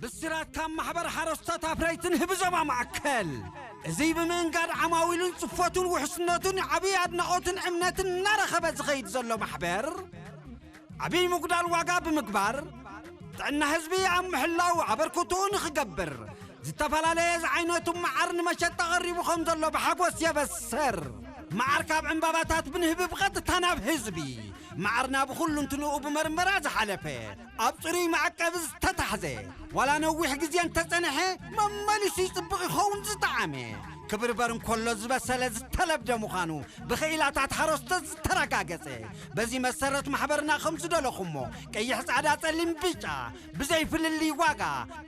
ብስራት ካብ ማሕበር ሓረስቶት ኣፍረይትን ህቢ ዞባ ማእከል። እዚ ብምእንጋድ ዓማዊሉን ጽፈቱን ውሕስነቱን ዓብዪ ኣድናቖትን እምነትን እናረኸበ ዝኸይድ ዘሎ ማሕበር፣ ዓብዪ ምጉዳል ዋጋ ብምግባር፣ ጥዕና ህዝቢ ኣብ ምሕላው ኣበርክቶኡ ንኽገብር፣ ዝተፈላለየ ዝዓይነቱ መዓር ንመሸጣ ቀሪቡ ከም ዘሎ ብሓጎስ የበስር። መዓር ካብ ዕምባባታት ብንህቢ ብቐጥታ ናብ ህዝቢ። መዓርና ብኹሉ እንትንኡ ብመርመራ ዝሓለፈ፣ ኣብ ጽሩይ መዕቀቢ ዝተታሕዘ፣ ዋላ ነዊሕ ግዜ እንተጸንሐ፣ መመሊሱ ይጽብቕ ይኸውን ዝጠዓመ። ክብርበር እንከሎ ዝበሰለ ዝተለብደ ምዃኑ ብኽኢላታት ሓረስቶት ዝተረጋገጸ። በዚ መሰረት ማሕበርና ከም ዝደለኹሞ፣ ቀይሕ፣ ጻዕዳ፣ ጸሊም፣ ብጫ፣ ብዘይ ፍልልይ ዋጋ፣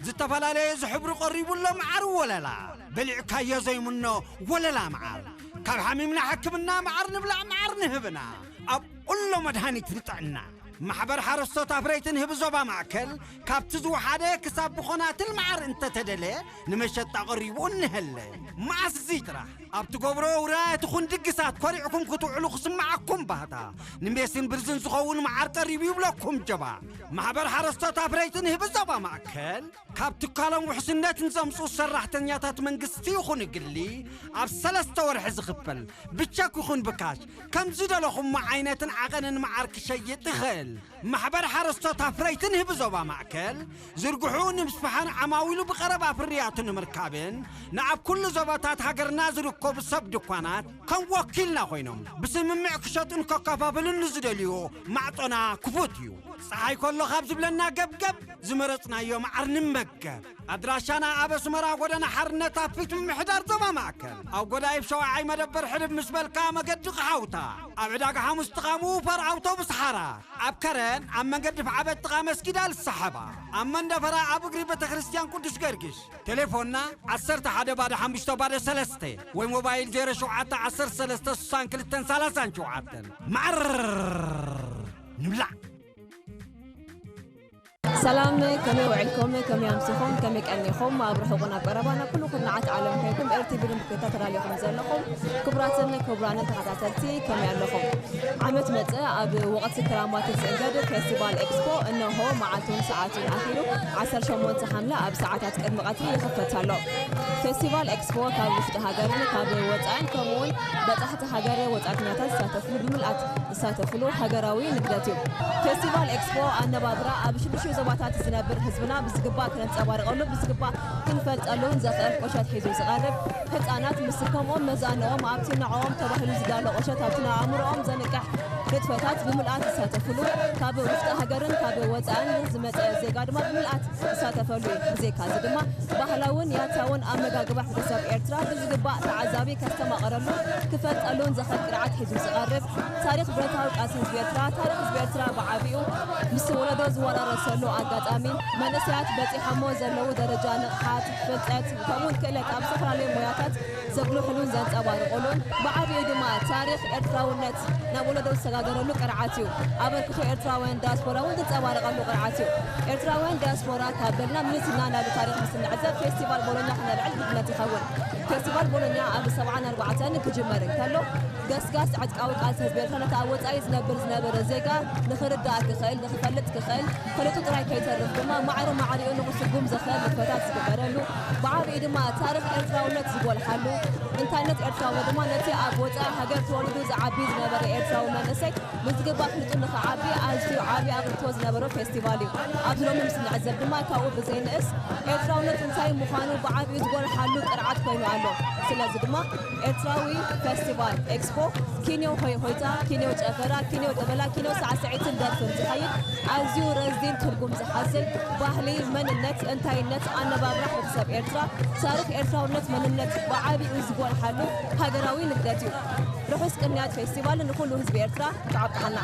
ዝተፈላለየ ዝሕብሩ ቀሪቡ ኣሎ መዓር ወለላ። በሊዕካዮ ዘይምኖ ወለላ መዓር። ካብ ሓሚምና ሕክምና መዓር ንብላዕ መዓር ንህብና። ኣብ ኡሎ መድሃኒት ንጥዕና። ማሕበር ሓረስቶት ኣፍረይትን ህቢ ዞባ ማእከል፣ ካብቲ ዝወሓደ ክሳብ ብኾናትል መዓር እንተተደለ፣ ንመሸጣ ቀሪቡ እንሀለ። መዓስ እዚ ጥራሕ፣ ኣብ ትገብሮ ውራያት ይኹን ድግሳት ኮሪዕኩም ክትውዕሉ ክስምዓኩም ባህታ። ንሜስን ብርዝን ዝኸውን መዓር ቀሪቡ ይብለኩም ጀባ። ማሕበር ሓረስቶት ኣፍረይትን ህቢ ዞባ ማእከል፣ ካብ ትካሎም ውሕስነት ንዘምጽኡ ሰራሕተኛታት መንግስቲ ይኹን ግሊ፣ ኣብ ሰለስተ ወርሒ ዝኽፈል፣ ብቸክ ይኹን ብካሽ፣ ከም ዝደለኹሞ ዓይነትን ዓቐንን መዓር ክሸይጥ ይኽእል። ማሕበር ሓረስቶት ኣፍረይትን ህቢ ዞባ ማእከል፣ ዝርግሑ ንምስፋሕን ዓማዊሉ ብቐረባ ፍርያቱ ንምርካብን፣ ንኣብ ኩሉ ዞባታት ሃገርና ዝርከቡ ሰብ ድኳናት ከም ወኪልና ኮይኖም፣ ብስምምዕ ክሸጡን ከከፋፍሉን ንዝደልዩ ማዕጾና ክፉት እዩ። ጸሓይ ከሎ ካብ ዝብለና ገብገብ፣ ዝመረጽናዮ መዓር ንመገብ። ኣድራሻና ኣብ ኣስመራ ጎደና ሓርነት ኣብ ፊት ምምሕዳር ዞባ ማእከል፣ ኣብ ጎዳይፍ ሸውዓይ መደበር ሕልፍ ምስ በልካ መገዲ ኸሓውታ፣ ኣብ ዕዳጋ ሓሙስ ጥቓ ምውፋር ኣውቶቡስ ሓራ፣ ኣብ ከረን ኣብ መንገዲ ፍዓበት ጥቓ መስጊድ ኣልሰሓባ፣ ኣብ መንደፈራ ኣብ እግሪ ቤተ ክርስቲያን ቅዱስ ገርጊስ። ቴሌፎንና ዓሰርተ ሓደ ባዶ ሓሙሽተ ባዶ ሰለስተ ወይ ሞባይል ዜሮ ሸውዓተ ዓሰርተ ሰለስተ ስሳን ክልተን ሰላሳን ሸውዓተን። መዓር ንብላዕ። ሰላም፣ ከመይ ውዕልኩም? ከመይ ኣምሲኹም? ከመይ ቀኒኹም? ኣብ ርሑቕን ኣብ ቀረባን ኣብ ኩሉ ኩርናዓት ዓለም ኮይንኩም ኤር ቲ ቪ ንምክትታል ተዳሊኹም ዘለኹም ክቡራትን ክቡራንን ተኸታተልቲ፣ ከመይ ኣለኹም? ዓመት መጸ ኣብ ወቕቲ ክራማት ዝእንገድ ፌስቲቫል ኤክስፖ እነሆ መዓልቱን ሰዓቱን ኣኺሉ። ዓሰርተ ሸሞንተ ሓምለ ኣብ ሰዓታት ቅድሚ ቀትሪ ይኽፈት ኣሎ። ፌስቲቫል ኤክስፖ ካብ ውሽጢ ሃገርን ካብ ወጻእን ከምኡውን በጻሕቲ ሃገር ወጻእተኛታት ዝሳተፍሉ ብምልኣት ዝሳተፍሉ ሃገራዊ ንግደት እዩ። ፌስቲቫል ኤክስፖ ኣነባብራ ኣብ ሽዱሽተ ዞባታት ዝነብር ህዝብና ብዝግባእ ክነንጸባርቐሉ ብዝግባእ ክንፈልጠሉን ዘኽእል ቁሸት ሒዙ ዝቐርብ፣ ህጻናት ምስ ከምኦም መዛንኦም ኣብቲ ንዕኦም ተባሂሉ ዝዳሎ ቁሸት ኣብቲ ንኣእምሮኦም ዘንቅሕ ንጥፈታት ብምልኣት ዝሳተፍሉ፣ ካብ ውሽጢ ሃገርን ካብ ወጻእን ዝመጸ ዜጋ ድማ ብምልኣት ዝሳተፈሉ እዩ። ብዘይካዚ ድማ ባህላውን ያታውን ኣመጋግባ ሕብረተሰብ ኤርትራ ብዝግባእ ተዓዛቢ ከስተማቕረሉ ክፈልጠሉን ዘኽእል ቅርዓት ሒዙ ዝቐርብ፣ ታሪኽ ብረታዊ ቃልሲ ህዝቢ ኤርትራ፣ ታሪኽ ህዝቢ ኤርትራ ብዓቢኡ ምስ ወለዶ ዝወራረሰሉ ኣጋጣሚ፣ መንእሰያት በጺሖሞ ዘለዉ ደረጃ ንቕሓት፣ ፍልጠት፣ ከምኡውን ክእለት ኣብ ዝተፈላለዩ ሞያታት ዘጉልሕሉን ዘንጸባርቑሉን፣ ብዓቢኡ ድማ ታሪኽ ኤርትራውነት ናብ ወለዶ ዝሰጋገረሉ ቅርዓት እዩ። ኣበርክቶ ኤርትራውያን ዳያስፖራ እውን ዝንጸባረቐሉ ቅርዓት እዩ። ኤርትራውያን ዳያስፖራ ካብ በልና ምልስ ኢልና ናብ ታሪኽ ምስ ንዕዘብ ፌስቲቫል ቦሎኛ ክነልዕል ግድነት ይኸውን። ፌስቲቫል ቦሎኛ ኣብ ሰብዓን ኣርባዕተን ክጅመር እንከሎ፣ ገስጋስ ዕጥቃዊ ቃልሲ ህዝቢ ኤርትራ ነቲ ኣብ ወጻኢ ዝነብር ዝነበረ ዜጋ ንኽርዳእ ክኽእል፣ ንኽፈልጥ ክኽእል፣ ፈሊጡ ጥራይ ከይተርፍ ድማ ማዕረ ማዕሪኡ ንኽስጉም ዘኽእል ንጥፈታት ዝግበረሉ፣ ብዓቢኡ ድማ ታሪኽ ኤርትራውነት ዝጎልሓሉ፣ እንታይነት ኤርትራውነት ድማ ነቲ ኣብ ወጻኢ ሃገር ተወሊዱ ዝዓቢ ዝነበረ ኤርትራዊ መንእሰይ ብዝግባእ ፍልጡ ንኽዓቢ ኣዝዩ ዓቢ ኣበርክቶ ዝነበሮ ፌስቲቫል እዩ። ኣብዚ ሎሚ ምስ ንዕዘብ ድማ ካብኡ ብዘይንእስ ኤርትራውነት እንታይ ምዃኑ ብዓቢኡ ዝጎልሓሉ ቅርዓት ኮይኑ ኣሎ። ስለዚ ድማ ኤርትራዊ ፌስቲቫል ኤክስፖ ኪንዮ ሆይ ሆይታ፣ ኪንዮ ጨፈራ፣ ኪንዮ ደበላ፣ ኪንዮ ሳዕስዒትን ደርፍን ዝኸይድ ኣዝዩ ረዚን ትርጉም ዝሓዝል ባህሊ፣ መንነት፣ እንታይነት፣ ኣነባብራ ሕብረተሰብ ኤርትራ፣ ታሪኽ ኤርትራውነት፣ መንነት ብዓቢኡ ዝጎልሓሉ ሃገራዊ ንግደት እዩ። ርሑስ ቅንያት ፌስቲቫል ንኹሉ ህዝቢ ኤርትራ። ተዓብጥሓና።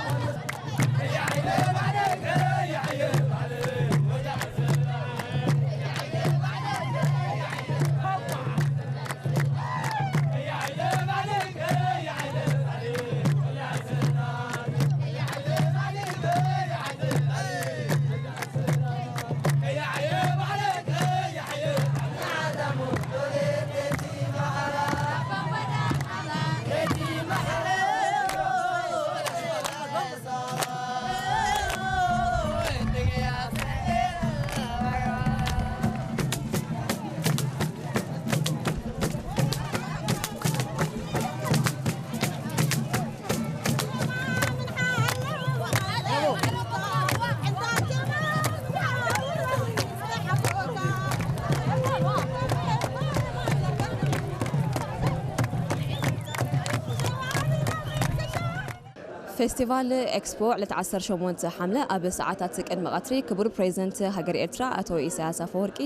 ፌስቲቫል ኤክስፖ ዕለት ዓሰርተ ሸሞንተ ሓምለ ኣብ ሰዓታት ቅድሚ ቀትሪ ክቡር ፕሬዚደንት ሃገር ኤርትራ ኣቶ ኢሳያስ ኣፈወርቂ፣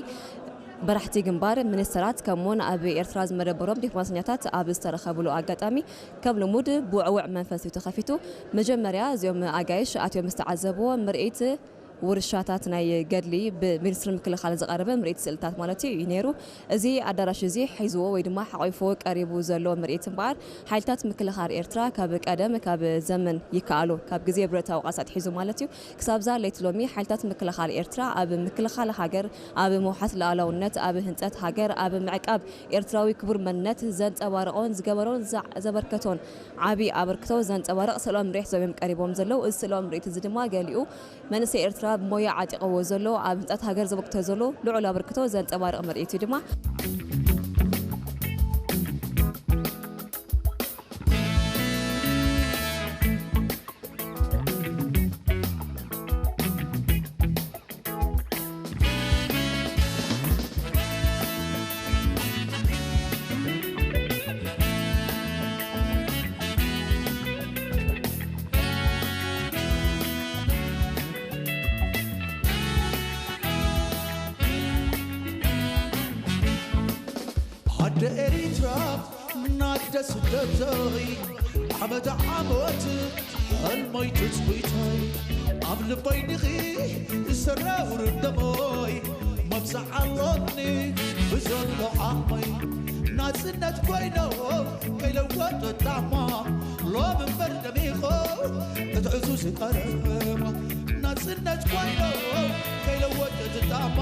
በራሕቲ ግንባር፣ ሚኒስተራት ከምኡውን ኣብ ኤርትራ ዝመደበሮም ዲፕሎማሰኛታት ኣብ ዝተረኸብሉ ኣጋጣሚ ከም ልሙድ ብውዕውዕ መንፈስ እዩ ተኸፊቱ። መጀመርያ እዚኦም ኣጋይሽ ኣትዮም ዝተዓዘብዎ ምርኢት ውርሻታት ናይ ገድሊ ብሚኒስትሪ ምክልኻል ዝቐረበ ምርኢት ስእልታት ማለት እዩ ነይሩ። እዚ ኣዳራሽ እዚ ሒዝዎ ወይ ድማ ሓቒፉ ቀሪቡ ዘሎ ምርኢት እምበኣር ሓይልታት ምክልኻል ኤርትራ ካብ ቀደም ካብ ዘመን ይከኣሉ ካብ ግዜ ብረታዊ ቃልሲ ኣትሒዙ ማለት እዩ ክሳብዛ ለይቲ ሎሚ ሓይልታት ምክልኻል ኤርትራ ኣብ ምክልኻል ሃገር፣ ኣብ ምውሓስ ሉዓላውነት፣ ኣብ ህንጸት ሃገር፣ ኣብ ምዕቃብ ኤርትራዊ ክቡር መንነት ዘንጸባረቖን ዝገበሮን ዘ- ዘበርከቶን ዓቢ ኣበርክቶ ዘንጸባርቕ ስእላዊ ምርኢት ዞም እዮም ቀሪቦም ዘለዉ። እዚ ስእላዊ ምርኢት እዚ ድማ ገሊኡ መንእሰይ ኤርትራ ብሞያ ዓጢቕዎ ዘሎ ኣብ ህንጸት ሃገር ዘበርክቶ ዘሎ ልዑል ኣበርክቶ ዘንጸባርቕ ምርኢት እዩ ድማ። ኣደ ኤሪትራ ናደ ስደተይ ዓመት ዓመት ሕልመይ ትጽቢተይ ኣብ ልበይ ዲኺ ዝሰራውር ደመይ መብዛዕ ኣሎኒ ብዘሎ ዓቕመይ ናጽነት ኮይኖ ከይለወጠ ጣዕማ ሎም እምበር ደሚቖ እቲ ዕዙዝ ቀለማ ናጽነት ኮይኖ ከይለወጠ ጣዕማ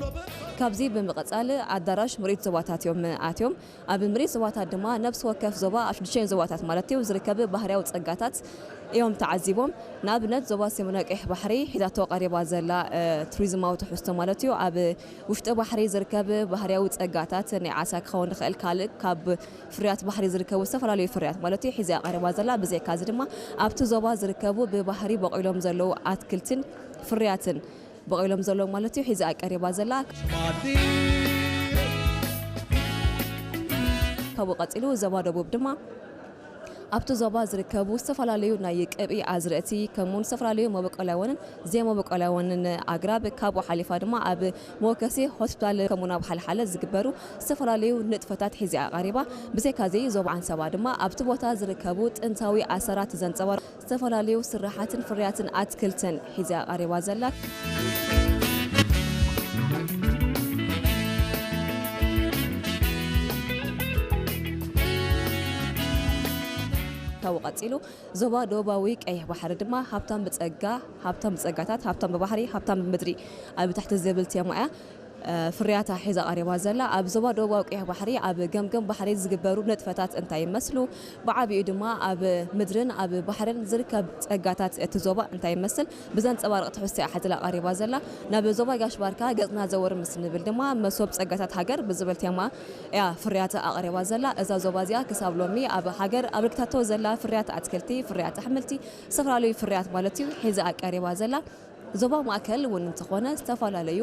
ሎም እምበር ካብዚ ብምቕጻል ኣዳራሽ ምርኢት ዞባታት እዮም ኣትዮም። ኣብ ምርኢት ዞባታት ድማ ነብሲ ወከፍ ዞባ ኣብ ሽዱሽተ ዞባታት ማለት እዩ ዝርከብ ባህርያዊ ጸጋታት እዮም ተዓዚቦም። ንኣብነት ዞባ ሰሜናዊ ቀይሕ ባሕሪ ሒዛቶ ቀሪባ ዘላ እ፣ ቱሪዝማዊ ትሕዝቶ ማለት እዩ ኣብ ውሽጢ ባሕሪ ዝርከብ ባህርያዊ ጸጋታት ናይ ዓሳ ክኸውን ይኽእል ካልእ ካብ ፍርያት ባሕሪ ዝርከቡ ዝተፈላለዩ ፍርያት ማለት እዩ ሒዛ ቀሪባ ዘላ። ብዘይካ እዚ ድማ ኣብቲ ዞባ ዝርከቡ ብባህሪ በቂሎም ዘለዉ ኣትክልትን ፍርያትን በቒሎም ዘለዉ ማለት እዩ ሒዛ ቀሪባ ዘላ። ካብኡ ቀጺሉ ዞባ ደቡብ ድማ ኣብቲ ዞባ ዝርከቡ ዝተፈላለዩ ናይ ቅብኢ ኣዝርእቲ ከምኡውን ዝተፈላለዩ መበቆላውያንን ዘይመበቆላውያንን ኣግራብ ካብኡ ሓሊፋ ድማ ኣብ መወከሲ ሆስፒታል ከምኡውን ኣብ ሓለሓለ ዝግበሩ ዝተፈላለዩ ንጥፈታት ሒዛ ቀሪባ። ብዘይካዚ ዞባ ዓንሰባ ድማ ኣብቲ ቦታ ዝርከቡ ጥንታዊ ኣሰራት ዘንጸባርቑ ዝተፈላለዩ ስራሓትን ፍርያትን ኣትክልትን ሒዛ ቀሪባ ዘላ። ካብኡ ቀጺሉ ዞባ ደቡባዊ ቀይሕ ባሕሪ ድማ ሃብታም ብጸጋ፣ ሃብታም ብጸጋታት፣ ሃብታም ብባሕሪ፣ ሃብታም ብምድሪ ኣብ ትሕቲ ዝብል ቴማ እያ። ፍርያታ ሒዛ ቀሪባ ዘላ ኣብ ዞባ ደቡባዊ ቀይሕ ባሕሪ ኣብ ገምገም ባሕሪ ዝግበሩ ንጥፈታት እንታይ ይመስሉ? ብዓቢኡ ድማ ኣብ ምድርን ኣብ ባሕርን ዝርከብ ጸጋታት እቲ ዞባ እንታይ ይመስል? ብዘንጸባርቕ ትሕዝቶ እያ ሓዚላ ቀሪባ ዘላ። ናብ ዞባ ጋሽ ባርካ ገጽና ዘወር ምስ ንብል ድማ መሶብ ጸጋታት ሃገር ብዝብል ቴማ እያ ፍርያታ ኣቕሪባ ዘላ። እዛ ዞባ እዚኣ ክሳብ ሎሚ ኣብ ሃገር ኣበርኪታቶ ዘላ ፍርያት ኣትክልቲ፣ ፍርያት ኣሕምልቲ፣ ዝተፈላለዩ ፍርያት ማለት እዩ ሒዛ ቀሪባ ዘላ። ዞባ ማእከል እውን እንተኾነ ዝተፈላለዩ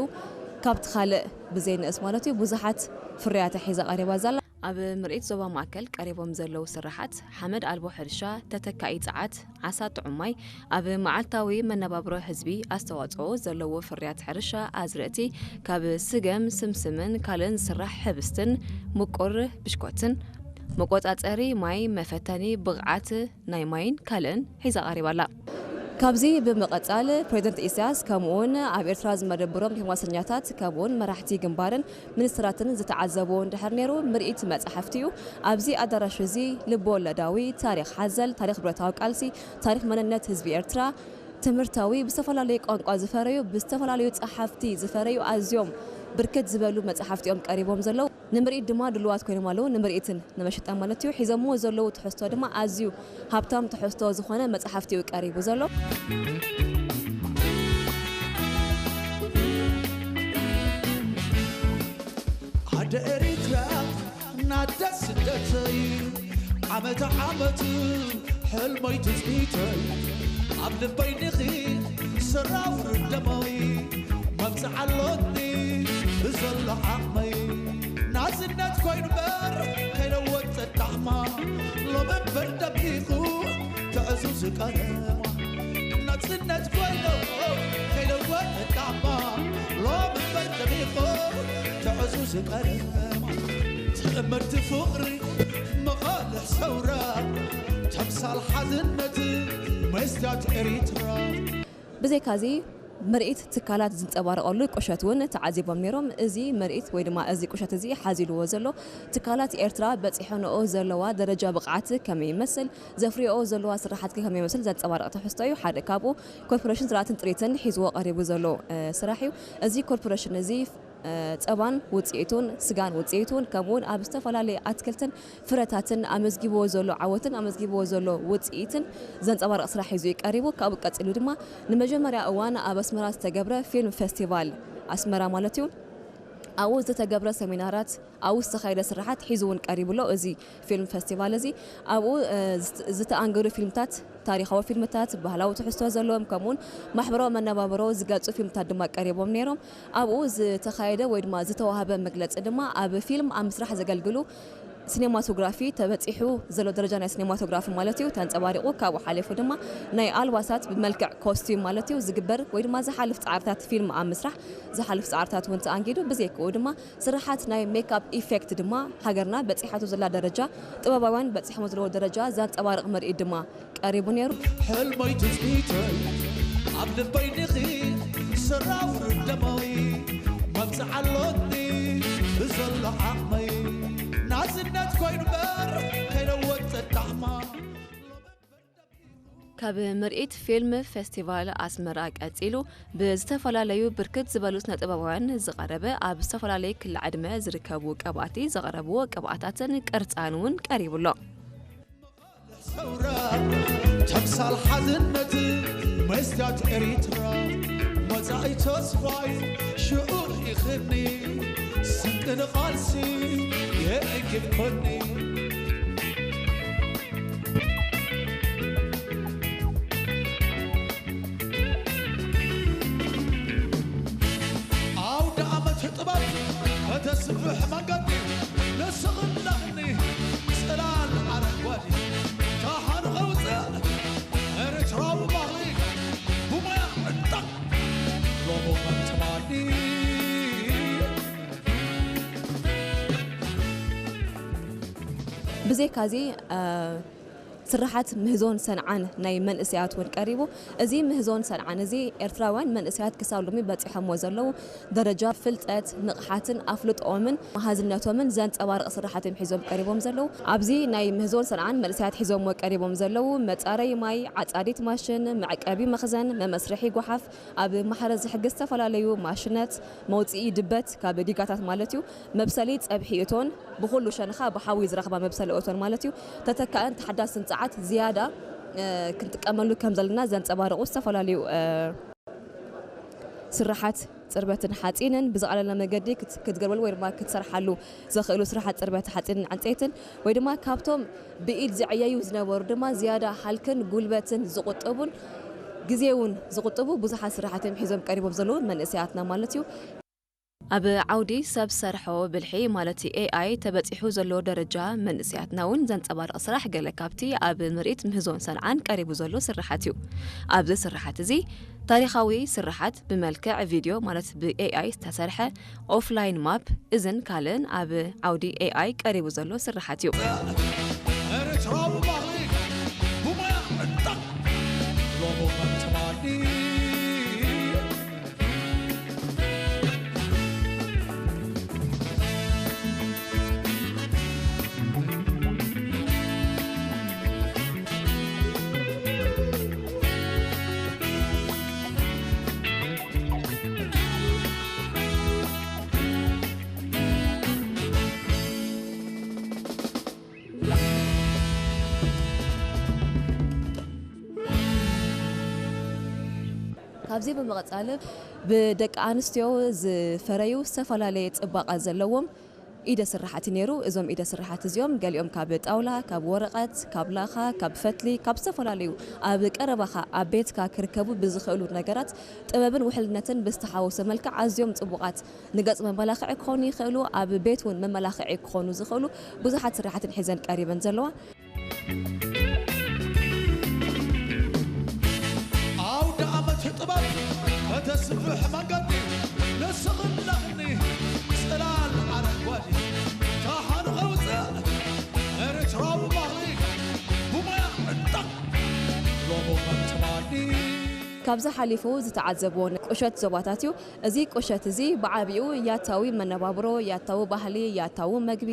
ካብቲ ካልእ ብዘይንእስ ማለት እዩ ብዙሓት ፍርያት ሒዛ ቀሪባ ዘላ። ኣብ ምርኢት ዞባ ማእከል ቀሪቦም ዘለዉ ስራሓት ሓመድ ኣልቦ ሕርሻ፣ ተተካኢ ጸዓት፣ ዓሳ ጥዑም ማይ፣ ኣብ መዓልታዊ መነባብሮ ህዝቢ ኣስተዋጽኦ ዘለዎ ፍርያት ሕርሻ ኣዝርእቲ ካብ ስገም፣ ስምስምን ካልእን ዝስራሕ ሕብስትን ምቁር ብሽኮትን፣ መቆጻጸሪ ማይ፣ መፈተኒ ብቕዓት ናይ ማይን ካልእን ሒዛ ቀሪባ ኣላ። ካብዚ ብምቕጻል ፕሬዚደንት ኢሳያስ ከምኡውን ኣብ ኤርትራ ዝመደብሮም ዲፕሎማሰኛታት ከምኡውን መራሕቲ ግንባርን ሚኒስትራትን ዝተዓዘብዎ እንድሕር ነይሩ ምርኢት መጻሕፍቲ እዩ። ኣብዚ ኣዳራሽ እዚ ልበወለዳዊ፣ ታሪኽ ሓዘል፣ ታሪኽ ብረታዊ ቃልሲ፣ ታሪኽ መንነት ህዝቢ ኤርትራ፣ ትምህርታዊ፣ ብዝተፈላለዩ ቋንቋ ዝፈረዩ፣ ብዝተፈላለዩ ጸሓፍቲ ዝፈረዩ ኣዝዮም ብርክት ዝበሉ መጻሕፍቲ እዮም ቀሪቦም ዘለዉ። ንምርኢት ድማ ድሉዋት ኮይኖም ኣለዉ። ንምርኢትን ንመሸጣ ማለት እዩ። ሒዞምዎ ዘለዉ ትሕዝቶ ድማ ኣዝዩ ሃብታም ትሕዝቶ ዝኾነ መጽሓፍቲ እዩ ቀሪቡ ዘሎ። ኣደ ኤሪትራ ናደ ስደተይ ዓመት ዓመት ሕልመይ ትጽቢተይ ኣብ ልበይ ንኺ ሰራውር ደመይ መብጽዓ ኣሎኒ ብዘሎ ዓቕመይ ናጽነት ኮይኑ በር ከይለወጠ ጣዕማ ሎም እምበር ደሚቑ ትዕ ትዕዙዝ ቀለማ ናጽነት ኮይኑ ከይለወጥ ጣዕማ ሎም እምበር ደሚቑ ትዕዙዝ ቀለማ ትእምርቲ ፍቕሪ መቓልሕ ሰውራ ተምሳል ሓድነት መስትያት ኤሪትራ። ብዘይካዚ ምርኢት ትካላት ዝንጸባረቐሉ ቁሸት እውን ተዓዚቦም ነይሮም። እዚ ምርኢት ወይ ድማ እዚ ቁሸት እዚ ሓዚልዎ ዘሎ ትካላት ኤርትራ በጺሐንኦ ዘለዋ ደረጃ ብቕዓት ከመይ ይመስል፣ ዘፍርዮኦ ዘለዋ ስራሓት ከ ከመይ ይመስል ዘንጸባርቕ ትሕዝቶ እዩ። ሓደ ካብኡ ኮርፖሬሽን ዝራእትን ጥሪትን ሒዝዎ ቀሪቡ ዘሎ ስራሕ እዩ። እዚ ኮርፖሬሽን እዚ ጸባን ውጽኢቱን፣ ስጋን ውጽኢቱን፣ ከምኡውን ኣብ ዝተፈላለዩ ኣትክልትን ፍረታትን ኣመዝጊብዎ ዘሎ ዓወትን ኣመዝጊብዎ ዘሎ ውጽኢትን ዘንጸባርቕ ስራሕ ሒዙ እዩ ቀሪቡ። ካብኡ ቀጺሉ ድማ ንመጀመርያ እዋን ኣብ ኣስመራ ዝተገብረ ፊልም ፌስቲቫል ኣስመራ ማለት እዩ። ኣብኡ ዝተገብረ ሰሚናራት፣ ኣብኡ ዝተኻየደ ስራሓት ሒዙ እውን ቀሪቡ ኣሎ። እዚ ፊልም ፌስቲቫል እዚ ኣብኡ ዝተኣንገዱ ፊልምታት፣ ታሪኻዊ ፊልምታት፣ ባህላዊ ትሕዝቶ ዘለዎም ከምኡውን ማሕበራዊ መነባብሮ ዝገልጹ ፊልምታት ድማ ቀሪቦም ነይሮም። ኣብኡ ዝተኻየደ ወይ ድማ ዝተዋህበ መግለጺ ድማ ኣብ ፊልም ኣብ ምስራሕ ዘገልግሉ ሲኔማቶግራፊ ተበጺሑ ዘሎ ደረጃ ናይ ሲኔማቶግራፊ ማለት እዩ ተንጸባሪቑ። ካብኡ ሓሊፉ ድማ ናይ ኣልባሳት ብመልክዕ ኮስቲዩም ማለት እዩ ዝግበር ወይ ድማ ዝሓልፍ ጻዕርታት ፊልም ኣብ ምስራሕ ዝሓልፍ ጻዕርታት እውን ተኣንጊዱ። ብዘይክኡ ድማ ስራሓት ናይ ሜክኣፕ ኢፌክት ድማ ሃገርና በጺሓቶ ዘላ ደረጃ፣ ጥበባውያን በጺሖሞ ዘለዎ ደረጃ ዘንጸባርቕ ምርኢት ድማ ቀሪቡ ነይሩ። ሕልመይ ትጽቢተይ ኣብ ልበይ ዲኺ ስራውር ደመይ መብጽዓ ኣሎኒ ብዘሎ ዓቕመይ ናጽነት ኮይኑ በር ከይለወጥ ጣዕማ። ካብ ምርኢት ፊልም ፌስቲቫል ኣስመራ ቀጺሉ ብዝተፈላለዩ ብርክት ዝበሉ ስነ ጥበባውያን ዝቐረበ ኣብ ዝተፈላለዩ ክሊ ዕድመ ዝርከቡ ቀባእቲ ዘቕረብዎ ቅብኣታትን ቅርጻን እውን ቀሪቡ ኣሎ። ሰውራ ተምሳል ሓድነት መስትያት ኤሪትራ መጻኢ ተስፋይ ሽዑር ኢኽኒ ስንቂ ንቓልሲ የእንግድኮኒ። ኣውደ ኣመት ጥበብ ከተስፍሕ መንገዲ ንስኽለኽኒ ጽላል ኣረንጓዴ ካህኑ ከውፅእ ኤርትራዊ ባህሊ ብሞያ ዕጠቕ ሎሞ መጥማኒ። ብዘይካዚ ስራሓት ምህዞን ሰንዓን ናይ መንእሰያት እውን ቀሪቡ። እዚ ምህዞን ሰንዓን እዚ ኤርትራውያን መንእሰያት ክሳብ ሎሚ በጺሖምዎ ዘለዉ ደረጃ ፍልጠት፣ ንቕሓትን ኣፍልጦኦምን መሃዝነቶምን ዘንጸባርቕ ስራሓት እዮም ሒዞም ቀሪቦም ዘለዉ። ኣብዚ ናይ ምህዞን ሰንዓን መንእሰያት ሒዞምዎ ቀሪቦም ዘለዉ መጻረዪ ማይ፣ ዓጻዲት ማሽን፣ መዕቀቢ መኽዘን፣ መመስርሒ ጓሓፍ፣ ኣብ ማሕረስ ዝሕግዝ ዝተፈላለዩ ማሽነት፣ መውጽኢ ድበት ካብ ዲጋታት ማለት እዩ፣ መብሰሊ ጸብሒ እቶን፣ ብኹሉ ሸንኻ ብሓዊ ዝረኽባ መብሰሊ እቶን ማለት እዩ፣ ተተካእን ተሓዳስን ጸዓት ዝያዳ ክንጥቀመሉ ከም ዘለና ዘንጸባርቑ ዝተፈላለዩ ስራሓት ጽርበትን ሓጺንን ብዝቐለለ መገዲ ክትገብረሉ ወይ ድማ ክትሰርሓሉ ዘኽእሉ ስራሓት ጽርበት ሓጺንን ዕንጸይትን ወይ ድማ ካብቶም ብኢድ ዝዕየዩ ዝነበሩ ድማ ዝያዳ ሃልክን ጉልበትን ዝቑጥቡን ግዜ እውን ዝቑጥቡ ብዙሓት ስራሓት እዮም ሒዞም ቀሪቦም ዘለዉ መንእሰያትና ማለት እዩ። ኣብ ዓውዲ ሰብ ሰርሖ ብልሒ ማለት ኤኣይ ተበጺሑ ዘሎ ደረጃ መንእሰያትና እውን ዘንጸባርቕ ስራሕ ገለ ካብቲ ኣብ ምርኢት ምህዞን ሰንዓን ቀሪቡ ዘሎ ስርሓት እዩ። ኣብዚ ስርሓት እዚ ታሪኻዊ ስርሓት ብመልክዕ ቪድዮ ማለት ብኤኣይ ዝተሰርሐ ኦፍላይን ማፕ እዝን ካልእን ኣብ ዓውዲ ኤኣይ ቀሪቡ ዘሎ ስርሓት እዩ። ኤርትራዊ ባህሊ ብሞያ ዕጠቕ ሎሞ መጥማኒ። ካብዚ ብምቕጻል ብደቂ ኣንስትዮ ዝፈረዩ ዝተፈላለየ ጽባቐ ዘለዎም ኢደ ስራሓት እዩ ነይሩ። እዞም ኢደ ስራሓት እዚኦም ገሊኦም ካብ ጣውላ፣ ካብ ወረቐት፣ ካብ ላኻ፣ ካብ ፈትሊ፣ ካብ ዝተፈላለዩ ኣብ ቀረባኻ ኣብ ቤትካ ክርከቡ ብዝኽእሉ ነገራት ጥበብን ውሕልነትን ብዝተሓወሶ መልክዕ ኣዝዮም ጽቡቓት ንገጽ መመላኽዒ ክኾኑ ይኽእሉ፣ ኣብ ቤት እውን መመላኽዒ ክኾኑ ዝኽእሉ ብዙሓት ስራሓትን ሒዘን ቀሪበን ዘለዋ። ስፍሕ መንገዲ ንስኽን ለኽኒ ጽላል ኣረንጓዴ ካሓኑ ኸውፅእ ኤርትራዊ ባህሊ ብሞያ ዕጣቕ ሎሞ ኸም ትማሊ። ካብዚ ሓሊፉ ዝተዓዘብዎ ቁሸት ዞባታት እዩ። እዚ ቁሸት እዚ ብዓቢኡ ያታዊ መነባብሮ፣ ያታዊ ባህሊ፣ ያታዊ መግቢ፣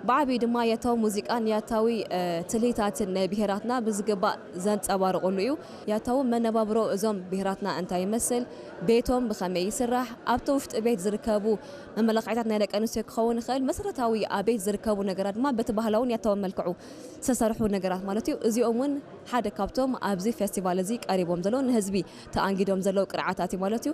ብዓቢኡ ድማ ያታዊ ሙዚቃን ያታዊ፣ እ፣ ትልሂታትን ናይ ብሄራትና ብዝግባእ ዘንጸባርቑሉ እዩ። ያታዊ መነባብሮ እዞም ብሄራትና እንታይ ይመስል፣ ቤቶም ብኸመይ ይስራሕ፣ ኣብቲ ውሽጢ ቤት ዝርከቡ መመላኽዒታት ናይ ደቂ ኣንስትዮ ክኸውን ይኽእል፣ መሰረታዊ ኣብ ቤት ዝርከቡ ነገራት ድማ በቲ ባህላውን ያታውን መልክዑ ዝተሰርሑ ነገራት ማለት እዩ። እዚኦም እውን ሓደ ካብቶም ኣብዚ ፌስቲቫል እዚ ቀሪቦም ዘለዉ ንህዝቢ ተኣንጊዶም ዘለዉ ቅርዓታት እዩ ማለት እዩ።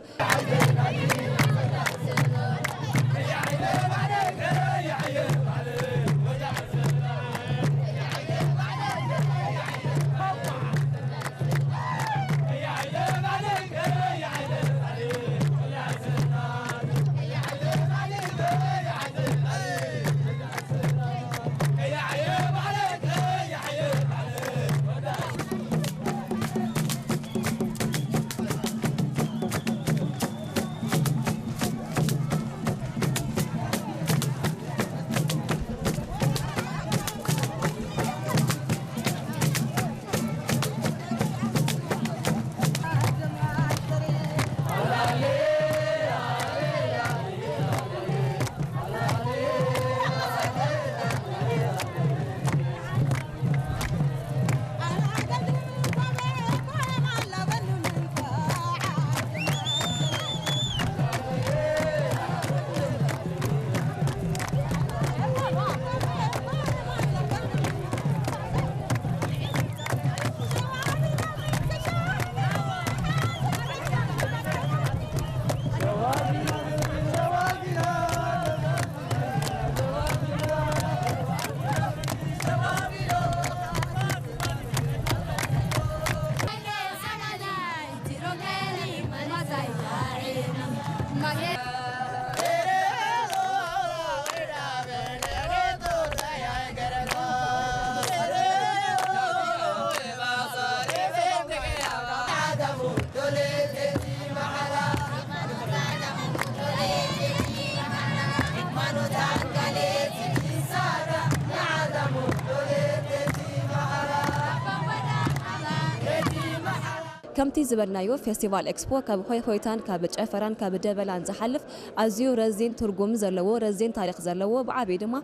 ከምቲ ዝበልናዮ፣ ፌስቲቫል ኤክስፖ ካብ ሆይ ሆይታን ካብ ጨፈራን ካብ ደበላን ዝሓልፍ ኣዝዩ ረዚን ትርጉም ዘለዎ፣ ረዚን ታሪኽ ዘለዎ፣ ብዓቢኡ ድማ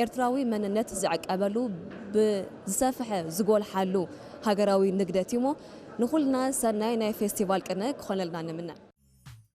ኤርትራዊ መንነት ዝዕቀበሉ፣ ብዝሰፍሐ ዝጎልሓሉ ሃገራዊ ንግደት እዩሞ፣ ንኹልና ሰናይ ናይ ፌስቲቫል ቅነ ክኾነልና ንምነ።